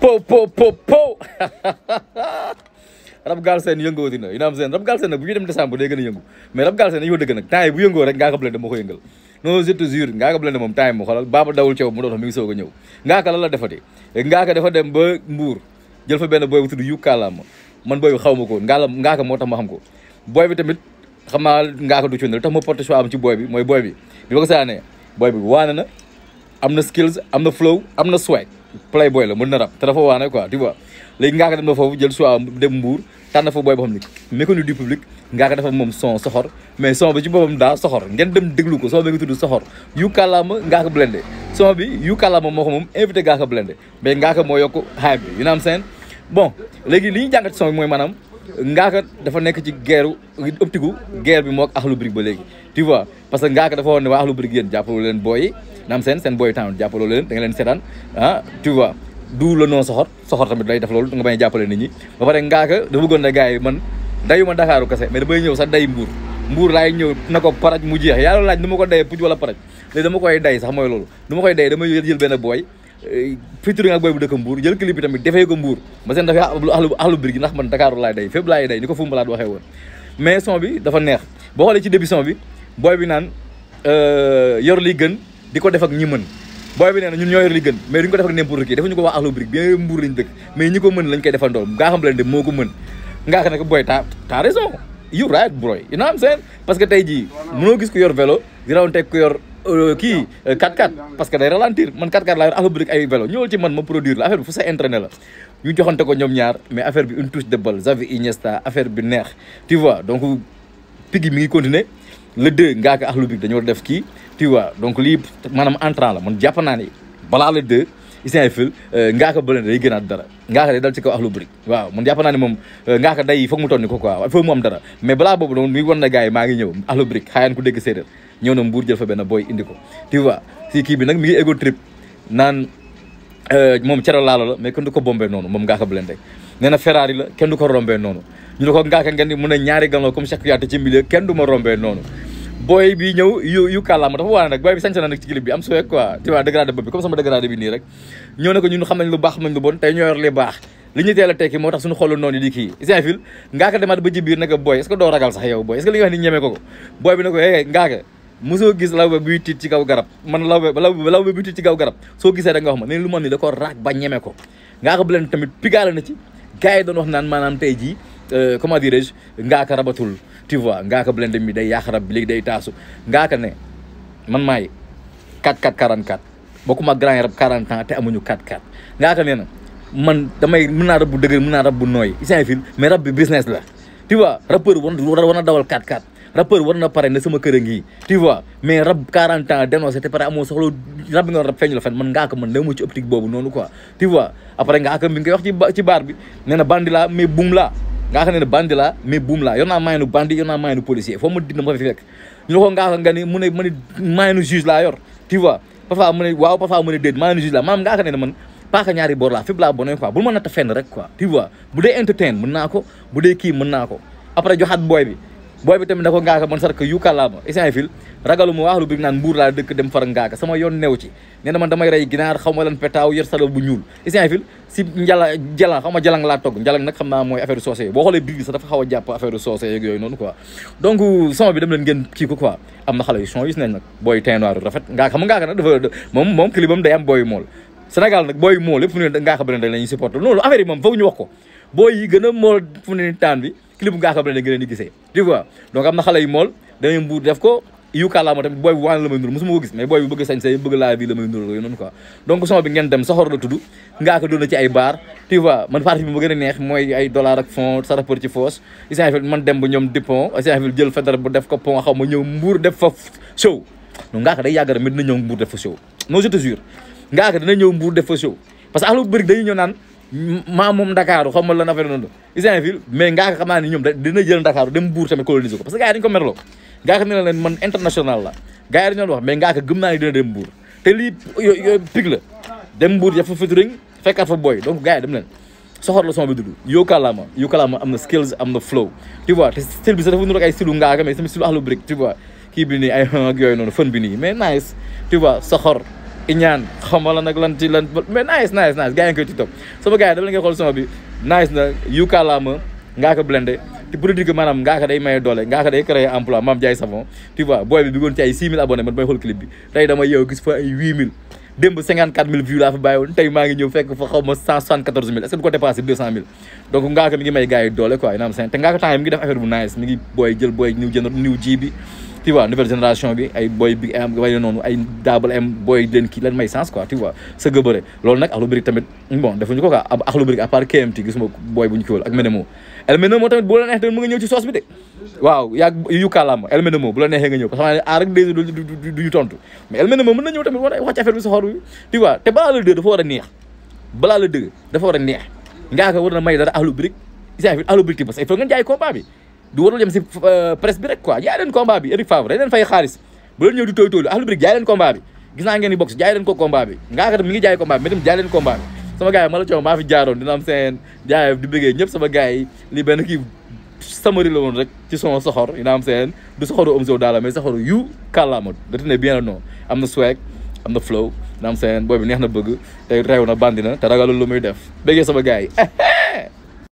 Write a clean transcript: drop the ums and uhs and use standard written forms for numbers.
po rab Galsen yëngooti na ina am seen rab Galsen nag bu ñu dem décembre day gën a yëngu mais rab Galsen dañoo dëgg nag temps yi bu yëngoo rek Ngaaka Blindé moo ko yëngal non je te jure Ngaaka Blindé moom temps yi mu xoolal baaba dawul coow mu doon mi ngi soog a ñëw Ngaaka lan la defati Ngaaka dafa dem ba Mbour jël fa benn boy bu tudd yu kàllaama man boy bi xaw ma ko Ngaaka moo tax ma xam ko boy bi tamit xam naa Ngaaka du cunal tax ma porte choix am ci boy bi mooy boy bi bi ma ko saanee boy bi waane na am na skills am na flow am na swag play boy la mën na rap te dafa waane quoi tu vois léegi Ngaaka dem na foofu jël choix am dem Mbour tànn fa booy boo xam ne méconnu du public Ngaaka dafa moom son soxor mais son bi ci boppam daa soxor ngeen dem déglu ko son bi nga tudd soxor yu kàllaama Ngaaka Blindé son bi yu kàllaama moo ko moom invité Ngaaka Blindé mais Ngaaka moo yokk hype bi you know what I'm saying bon léegi li ñu jàngat ci son bi mooy maanaam Ngaaka dafa nekk ci guerre optique guerre bi moo ak Akhlou Brick ba léegi tu vois parce que Ngaaka dafa woon ne waa Akhlou Brick yéen jàppaloo leen booy yi naam seen booy town jàppaloo leen da nga leen seetaan ah tu vois du la non soxor tamit lay def loolu nga bañ a jàppale nit ñi ba pare Ngaaka dafa bëggoon ne gars yi man dayu ma Dakaaru kese mais damay ñëw sax day Mbuur laay ñëw na ko paraj mu jeex yàlla laaj nu ma ko dayee puj wala paraj léegi dama koy day sax mooy loolu du ma koy day damay jël benn booy featuring ak booy bu dëkk Mbuur jël clip bi tamit defee ko Mbuur ma seen dafay Akhlou Brick ndax man Dakaaru laay day fépp laay day ni ko fu mbalaat waxee woon mais son bi dafa neex boo xoolee ci début son bi booy bi naan yor li gën di ko def ak ñi mën booy bi nee na ñun ñoo yor li gën mais duñ ko def ak n'importe qui defuñu ko waa Akhlou Brick bien Mbuur lañ dëkk mais ñi ko mën lañ koy defandoo Ngaaka Blindé moo ko mën Ngaaka ne ko booy t'as raison you right boy you know what I'm saying parce que tey jii mënoo gis ku yor vélo di rawanteeg ku yor kii 4x4 parce que day ralentir man 4x4 laa yor Akhlou Brick ay vélo ñëwal ci man ma produire la affaire bi fu sa entraîné la ñu joxante ko ñoom ñaar mais affaire bi une touche de balle Xavi Iniesta affaire bi neex tu vois donc pigi mi ngi continuer le 2 Ngaaka Akhlou Brick dañoo def kii tu vois donc lii maanaam entrant la man jàpp naa ni balaa le 2 Issaoui Fil Ngaaka Blindé day gënaat dara Ngaaka day dal ci kaw Akhlou Brick waaw man jàpp naa ne moom Ngaaka day foog mu toll ni ko quoi foog mu am dara mais balaa boobu noonu mi ngi wan na gars yi maa ngi ñëw Akhlou Brick xaayaan ku dégg séeréer ñëw na Mbuur jël fa benn boy indi ko tu vois si kii bi nag mi ngi ego trip naan moom cere laalo la mais kenn du ko bombee noonu moom Ngaaka Blindé nee na Ferrari la kenn du ko rombee noonu ñu ne ko Ngaaka ngeen ni mun a ñaari galon comme chaque yaate ci milieu kenn du ma rombee noonu booy bi ñëw yu kàllaama dafa waane nag booy bi sañse na nag ci clip bi am suweeg quoi tu vois dégradé bopp bi comme sama dégradé bi nii rek ñëw ne ko ñun xam nañ lu baax xam nañ lu bon tey ñoo yor li baax li ñu teel a tekki moo tax suñu xoolu noonu di kii Issaoui Fil Ngaaka demaat ba ci biir ne ko booy est-ce que doo ragal sax yow booy est-ce que li nga wax ni ñemee ko booy bi ne ko Ngaaka mosoo gis lawbe buy tiit ci kaw garab man lawbe buy tiit ci kaw garab soo gisee da nga wax ma ne lu ma ni da ko raak ba ñeme ko Ngaaka Blindé tamit pigaale na ci gars yi doon wax naan maanaam tey jii comment dirais-je Ngaaka rabatul tu vois Ngaaka Blindé mi day yaax rab bi léegi day taasu Ngaaka ne man maay 4-4 44 bokkuma grand rab 40 ans te amuñu 4-4 Ngaaka nee na man damay mën naa rab bu dëgër mën naa rab bu nooy Issaoui Fil mais rab bi business la tu vois rappeur war na dawal 4-4 rappeur war na pare ne sama kër a ngi tu vois mais rab 40 ans dénoncé te pare amoo soxla rab bi nga rab feeñu la fen man Ngaaka man néew ma ci optique boobu noonu quoi tu vois après Ngaaka mi ngi koy wax ci baar bi nee na bandi laa mais buum laa Ngaaka nee na bandi laa mais buum laa yor naa maayanu bandi yor naa maayanu policier foo ma dina ma fi fekk ñu ne ko Ngaaka nga ni mu ne ma ni maayanu juge laa yor tu vois parfois mu ne waaw parfois mu ne déet maayanu juge laa maanaam Ngaaka nee na man paaka ñaari boor laa fépp laa bonee quoi bul ma natta fenn rek quoi tu vois bu dee entertain mën naa ko bu dee kii mën naa ko après joxaat booy bi tamit da ko Ngaaka man sarka yu kàllaama Issaoui Fil ragalu ma Akhlou Brick naan Mbuur laa dëkk dem far Ngaaka sama yoon new ci nee na man damay rey ginaar xaw ma lan petaaw yor salo bu ñuul Issaoui Fil si jalang xaw ma jalang laa togg jalang nag xam naa mooy affaire soosé boo xoolee biir bi sax dafa xaw a jàpp affaire soosé yeeg yooyu noonu quoi donc son bi dem leen ngeen kii ko quoi am na xale yu son gis nañ nag booy teint noir rafet Ngaaka xam nga Ngaaka nag dafa moom clipam day am booy mool Sénégal nag booy mool lépp fu ne Ngaaka Blindé la ñuy supporté loolu affaire yi moom foog ñu wax ko booy yi gën a mool fu ne taan bi clip Ngaaka Blindé ngeen di gisee tu vois donc am na xale yu mool dañuy Mbuur def ko yu kàllaama tamit booy bi waan la may nur mosuma ko gis mais booy bi bëgg sañ say bëgg laa bi la may nur yooyu noonu quoi donc son bi ngeen dem soxor la tudd Ngaaka doon na ci ay baar tu vois man partie bi ma gën a neex mooy ay dollar ak fond sa rapport ci foos Issaoui Fil man dem ba ñoom Dupont Issaoui Fil jël fédéral bu def ko pont xaw ma ñëw Mbuur def fa show donc Ngaaka day yàgg mais dina ñëw Mbuur def fa show non je te jure Ngaaka dina ñëw Mbuur def fa show parce que Akhlou Brick dañuy ñëw naan maa moom Dakar xam ma lan affaire noonu Issaoui Fil mais Ngaaka xam naa ni ñoom dina jël Dakar dem Mbuur tamit coloniser ko parce que gars yi dañu ko merloo Ngaaka ne leen man international la gars yi dañu doon wax mais Ngaaka gëm naa ni dina dem Mbuur te lii pig la dem Mbuur def fa featuring fekkaat fa booy donc gars yi dem leen soxor la son bi dudd yu kàllaama am na skills am na flow tu vois te style bi sax dafa nuru ak ay style Ngaaka mais sama style Akhlou Brick tu vois kii bi nii ay ak yooyu noonu fën bi nii mais nice tu vois soxor iñaan xamal la nag lan ci lan mais nice gars yi koy TikTok sama gars yi dama la ngay xool son bi nice na yu kàllaama Ngaaka Blindé te pour dire que maanaam Ngaaka day maye doole Ngaaka day créer emploi Mame Ndiaye Savon tu vois booy bi bëggoon ci ay 6000 abonnés man may xool clip bi tey dama yow gis fa ay 8000 démb 54000 vues laa fa bàyyi woon tey maa ngi ñëw fekk fa xaw ma 174000 est-ce que du ko dépassé 200000 donc Ngaaka mi ngi may gars yi doole quoi naam seen te Ngaaka temps yi mi ngi def affaire bu nice mi ngi booy jël booy niw ji bi tu vois nouvelle génération bi ay booy big am way noonu ay double M booy leen kii lan may sens quoi tu vois sa gëbëre loolu nag Akhlou Brick tamit bon defuñu ko quoi Akhlou Brick à part KMT gisuma booy bu ñu kiwal ak Menemo El Menemo tamit bu la neex tamit mu nga ñëw ci soos bi de waaw yaag yu kàllaama El Menemo bu la neexee nga ñëw parce que xam ne rek déjà duñu tontu mais El Menemo mën na ñëw tamit wàcc affaire bi sa xor bi tu vois te balaa la dëgg dafa war a neex balaa la dëgg dafa war a neex Ngaaka war na may dara Akhlou Brick Akhlou Brick parce que il faut ngeen jaay combat bi du warul dem si presse bi rek quoi jaay leen combat bi Eric Favre dañ leen fay xaalis bu leen ñëw di tooy tooylu Akhlou Brick jaay leen combat bi gis naa ngeen ni box jaay leen ko combat bi Ngaaka tam mi ngi jaay combat bi mais tam jaay leen combat bi sama gars yi ma la coow maa fi jaaroon dina am seen jaay di bëggee ñëpp sama gars yi li benn kii samari la woon rek ci son soxor dina am seen du soxoru Omzo daala mais soxoru yu kàllaama da ne bien non am na swag am na flow dina am seen booy bi neex na bëgg te reew na bandi na te ragalul lu muy def bëggee sama gars yi